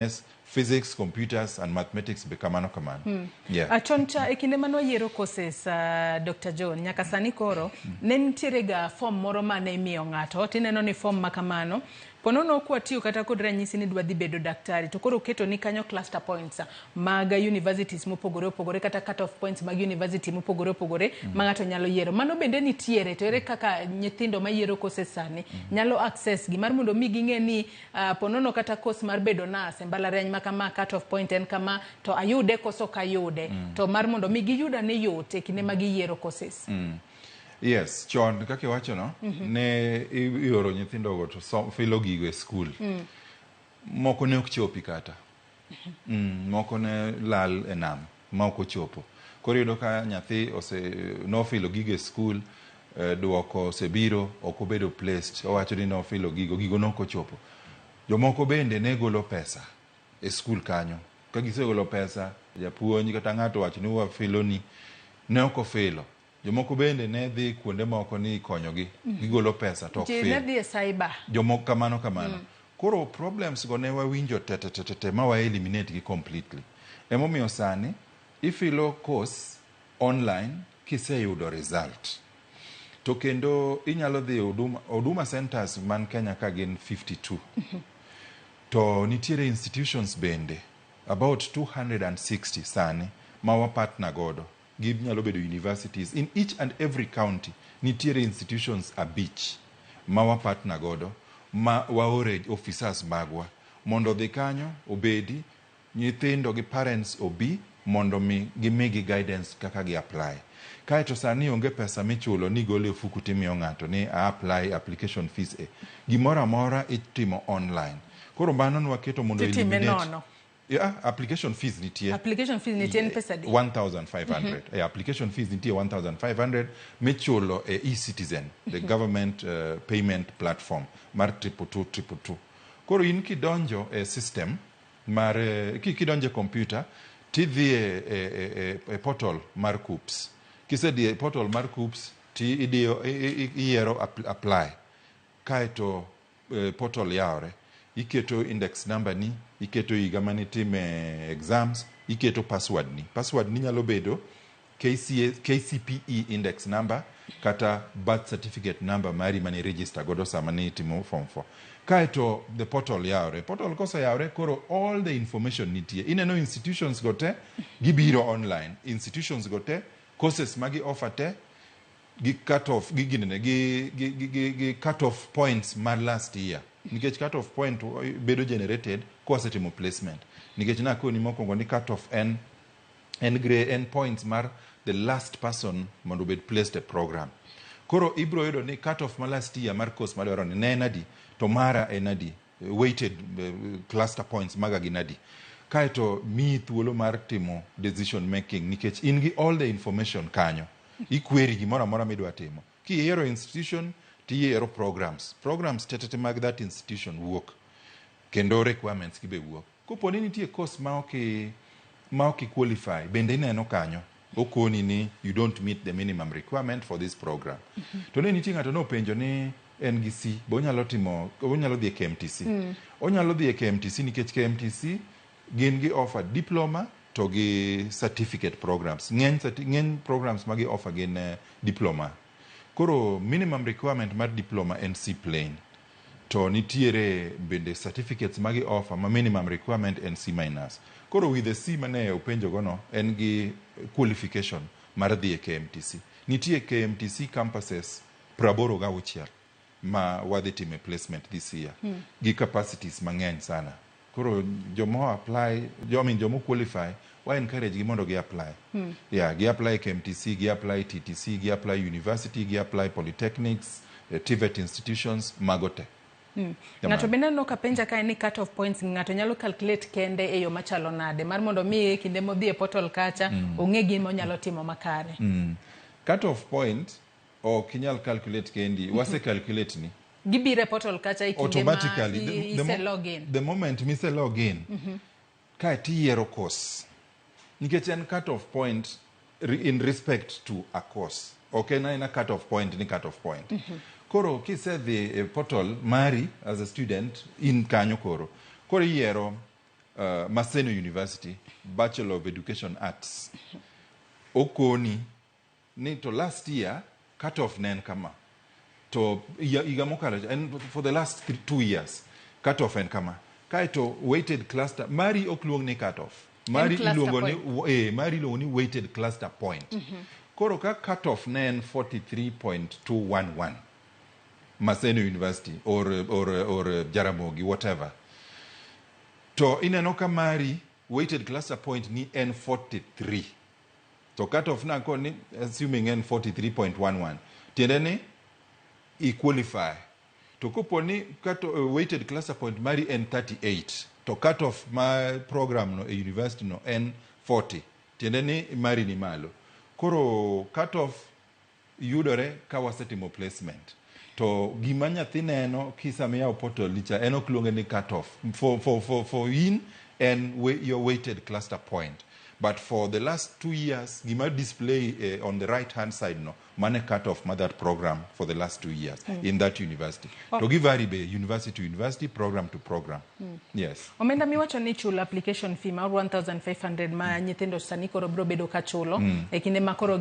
Physics, computers and mathematics be kamano kamano. Yeah. Chon cha e kinde mane wayiero courses, Dr. John, nyaka sani koro ne nitiere ga form moro mane imiyo ng'ato tineno ni form ma kamano ponono ok watiyo kata kod ranyisi ni dwa dhi bedo daktari, to koro oketo ni kanyo cluster points mag universities mopogore opogore kata cut off points mag university mopogore opogore ma ng'ato nyalo yiero. Mano bende nitiere, to ere kaka nyithindo mayiero courses sani nyalo access gi mar mondo mi ging'e ni ponono kata course mar bedo nurse e mbalariany ma kama, cut off point en kama, to ayude koso ok ayude, to mar mondo mi giyud ane yot e kinde ma giyiero courses? Yes, chon kaka iwacho no, ne ioro nyithindogo to filo gigo e skul. Moko ne ok chopi kata. Moko ne lal e nam ma ok ochopo. Koro iyudo ka nyathi ose nofilo gigo e skul, duoko osebiro, ok obedo placed. Owacho ni nofilo gigo, gigo nok ochopo. Jomoko bende ne golo pesa e skul kanyo. Ka gisegolo pesa, japuonj kata ng'ato owacho ni wafiloni, ne ok ofilo. Jomoko bende ne dhi kuonde moko ni ikonyogi, gigolo pesa to ok Ji ne fil. dhi e cyber. Jomoko kamano kamano. Koro problems go ne wawinjo te te te te te ma wa eliminate gi completely. Emomiyo sani ifilo course online kiseyudo result. To kendo inyalo dhi Huduma centers man Kenya ka gin 52. To nitiere institutions bende about 260 sani ma wa partner godo. Ginyalo bedo universities in each and every county. Nitiere institutions abich ma wa partner godo ma waore officers magwa mondo odhi kanyo, obedi nyithindo gi parents obi mondo mi gimigi guidance kaka gi apply. Kaeto sani onge pesa michulo ni igolo e ofuku timiyo ng'ato ni a apply application fees e. Gimoro amora itimo online. Koro mano nwaketo mondo Titime eliminate nono. Yeah, application fees nitie. Application fees nitie en pesa adi? 1500. Application fees nitie 1500 michulo e eCitizen, the government payment platform mar 222 222. Koro in kidonjo e system mar kidonjo e computer tidhi e portal mar KUCCPS. Kisedhi e portal mar KUCCPS ti idiyo iyiero apply. Kaeto portal yawre. Iketo index number ni, iketo higa manitime exams, iketo password ni. Password ni nyalo bedo KCA, KCPE index number kata birth certificate number mari mane register godo sama ne itimo form 4. Kaeto the portal yawre. Portal koseyawre koro all the information nitie. Ineno institutions go te gibiro online. Institutions go te, courses magi offer te, gi cut off gi ginene gi cut off points mar last year, nikech cut off point bedo generated kowasetimo placement, nikech nakoni mokwongo ni cut off en grade, en points mar the last person mondo obed placed e program. Koro ibro yudo ni cut off ma last year mar course madwaro ni ne en adi, to mara en adi, weighted cluster points maga gin adi. Kaeto miyi thuolo mar timo decision making nikech in gi all the information kanyo. Iquery gimoro amora midwa timo. Kiyiero institution tiyiero programs, programs tetete mag that institution wuok kendo requirements gi be wuok. Kopo ni nitie course ma ok i qualify bende ineno kanyo, okoni ni you don't meet the minimum requirement for this program. To ne nitie ng'ato nopenjo ni en gi C be onyalo timo, onyalo dhi e KMTC. Onyalo dhi e KMTC nikech KMTC gin gi offer diploma to gi certificate programs. Ng'eny programs ma gi offer gin diploma. Koro minimum requirement mar diploma en C plain, to nitiere bende certificates ma gi offer ma minimum requirement en C minus. Koro with the C mane openjo go no, en gi qualification mar dhi e KMTC. Nitie KMTC campuses 86 ma wadhi time placement this year gi capacities mang'eny sana. Koro jomo apply, I mean, jomo qualify, wa encourage gi mondo gi apply. Yeah, gi apply KMTC, gi apply TTC, gi apply university, gi apply polytechnics, TVET institutions, mago te. Ng'ato bende aneno ka penja kae ni cut off points ng'ato nyalo calculate kende e yo machalo nade mar mondo mi e kinde modhi e portal kacha ong'e gima onyalo timo makare? Cut off point ok inyal calculate kendi, wase calculate ni. Gibiro e portal kacha e kinde ma automatically ise login. The moment mise login kae tiyiero course, nikech en cut off point in respect to a course, ok en aena cut off point ni cut off point. Koro kisedhi e portal mari as a student in kanyo, koro iyiero Maseno University, Bachelor of Education Arts, okoni ni to last year cut off ne en kama, to higa mokalo en for the last 2 years cut off en kama. Kaeto weighted cluster mari ok luong ni cut off mari, cluster. Iluongo ni mari iluongo ni weighted cluster point. Koro ka cut off ne en 43.211 Maseno University or Jaramogi, whatever, to ineno ka mari weighted cluster point ni en 43, to cut off nako ni assuming en 43.11, tiende ni i qualify. To kopo ni weighted cluster point mari en 38, to cut off ma program no e university no en 40, tiende ni mari ni malo. Koro cut off yudore ka wasetimo placement, to gima nyathi neno kisama iyawo portal licha en ok luonge ni cut off. For in en your weighted cluster point, but for the last 2 years gima display on the right hand side no mane cut off ma that program for the last 2 years in that university. To gi vary be university to university, program to program. Yes. Omenda miwacho ni chulo application fee mar 1500 ma nyithindo sani koro biro bedo ka chulo e kinde ma koro.